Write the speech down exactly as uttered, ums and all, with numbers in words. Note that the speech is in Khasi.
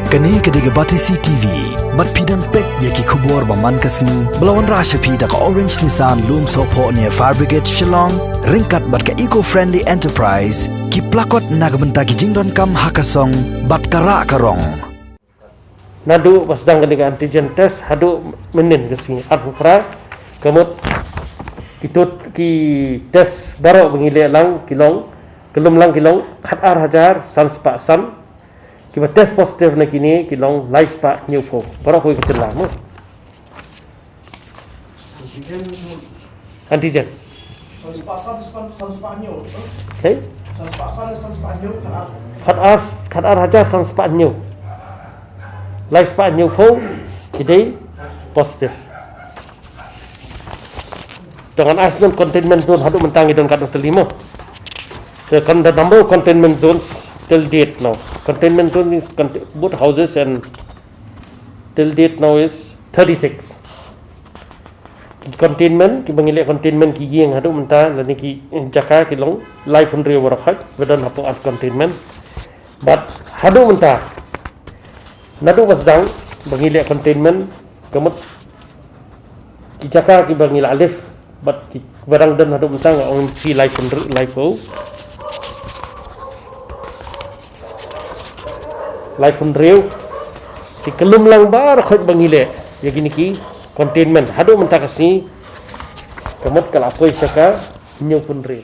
Kane ka dei ka Batesi T V, bad phi dang peit ïa ki khubor ba man ka sngi, ba la wanrah sha phi da ka Orange Nissan Lumsohphoh near Fire Brigade Shillong, ryngkat bad ka Eco Friendly Enterprise, ki plakot na ka bynta ki jingdonkam ha ka song, bad ka rah ka rong. Naduh ba sdang kane ka antigen test, haduh mynnin ka sngi arphew phra, ka mut ki tut ki test baroh ba ngi leh lang ki long, ka lum lang ki long, khat ar hajar, san spah san, kiba test positive na kine ki long lai spah hynñiew phew. Baroh kawei ka jylla mo. Antigen. Okay. Khat ar, khat ar hajar san spah hynñiew. Lai spah hynñiew phew ki dei positive. Te ngan ai shen containment zone haduh mynta ngi don katno tylli mo. The, con-, the number of containment zones till date now. Containment zone is cont-, both houses and till date now is thirty-six. Ki containment, kiba ngi leh containment ki ïing haduh mynta, lane ki jaka ki long laiphew hynriew baroh khoit, ba don hapoh ar containment. Bad haduh mynta, naduh ba sdang ba ngi leh containment, ka mut ki jaka kiba ngi la lift, bad kiba dang don haduh mynta nga ong shi laiphew hynriew, laiphew, laiphew hynriew. Te ka lum lang baroh khoit ba ngi leh ïa kine ki containment haduh mynta ka sngi, ka mut ka la poi sha ka hynñiewphew hynriew.